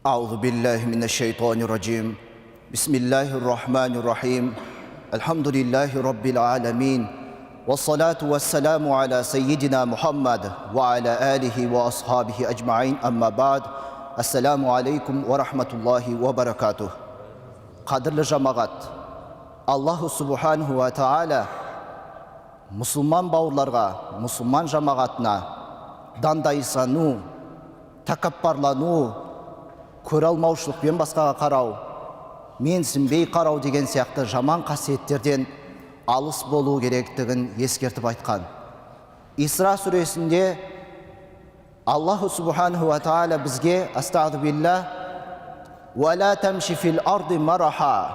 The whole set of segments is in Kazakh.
أعوذ بالله من الشيطان الرجيم. بسم الله الرحمن الرحيم. الحمد لله رب العالمين، والصلاة والسلام على سيدنا محمد وعلى آله وأصحابه أجمعين. أما بعد، السلام عليكم ورحمة الله وبركاته. Қадірлі жамағат, Аллаху субханаху уа тағала мұсылман бауырларға, мұсылман жамағатына дандайсану, тәкаппарлану, көре алмаушылықпен басқаға қарау, менсінбей қарау деген сияқты жаман қасиеттерден алыс болу керектігін ескертіп айтқан. Исра сүресінде Аллаху субханаху уа тағала бізге: астағфиру билля, уа тамши фил арди мараха,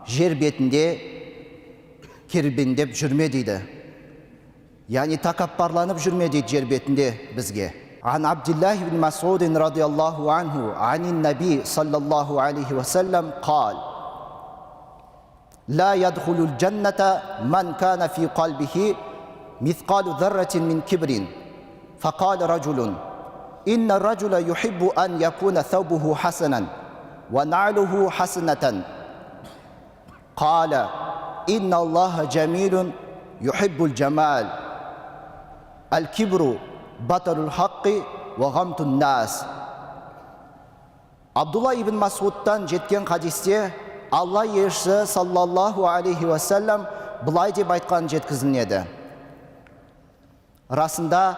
жер бетінде кербендеп жүрме дейді, яғни тәкаппарланып жүрме дейді жер бетінде бізге. عن عبد الله بن مسعود رضي الله عنه عن النبي صلى الله عليه وسلم قال: لا يدخل الجنة من كان في قلبه مثقال ذرة من كبر. فقال رجل: إن الرجل يحب أن يكون ثوبه حسنا ونعله حسنة. قال: إن الله جميل يحب الجمال. الكبر بطر الحق وغمط الناس. Абдулла ибн Масудтан жеткен хадисте Алла елшісі саллаллаху алейхи уассалам былай деп айтқан жеткізіледі: расында,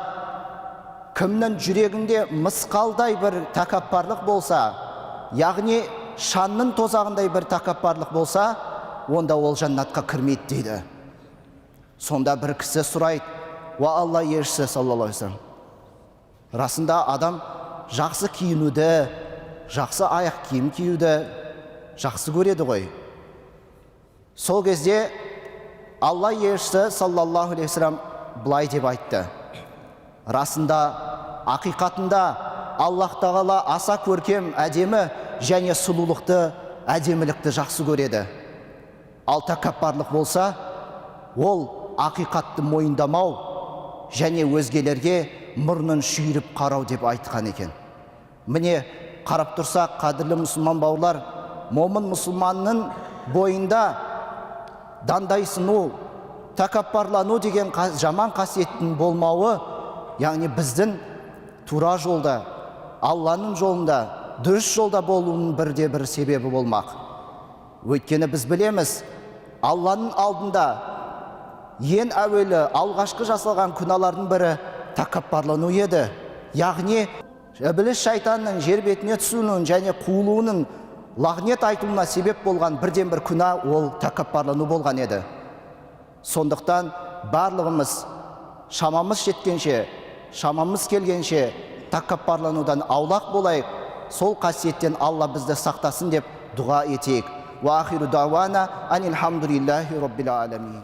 кімнің жүрегінде мысқалдай бір тәкаппарлық болса, яғни шаңның тозағындай бір тәкаппарлық болса, онда ол жәннатқа кірмейді дейді. Сонда бір кісі сұрайды: «Уа Алла елшісі саллаллаху алейхи вассалам, расында адам жақсы киінуді, жақсы аяқ киім киюді жақсы көреді ғой». Сол кезде Алла елшісі саллаллаху алейхи вассалам былай деп айтты: «Расында, ақиқатында Аллах тағала аса көркем, әдемі және сұлулықты, әдемілікті жақсы көреді. Ал тәкаппарлық болса, ол ақиқатты мойындамау және өзгелерге мұрнын шүйіріп қарау», – деп айтқан екен. Міне, қарап тұрсақ, қадірлі мұсылман бауырлар, момын мұсылманның бойында дандайсыну, тәкаппарлану деген жаман қасиеттің болмауы, яғни біздің тура жолда, Алланың жолында, дұрыс жолда болуының бірде бір себебі болмақ. Өйткені біз білеміз, Алланың алдында ең әуелі алғашқы жасалған күнәлардың бірі тәкаппарлану еді. Яғни ібіліс шайтанның жер бетіне түсуінің және қуылуының, лағнет айтылуына себеп болған бірден бір күнә ол тәкаппарлану болған еді. Сондықтан барлығымыз шамамыз жеткенше, шамамыз келгенше тәкаппарланудан аулақ болайық. Сол қасиеттен Алла бізді сақтасын деп дұға етейік. Уа ахиру дауана анилхамдулиллахи роббил аламин.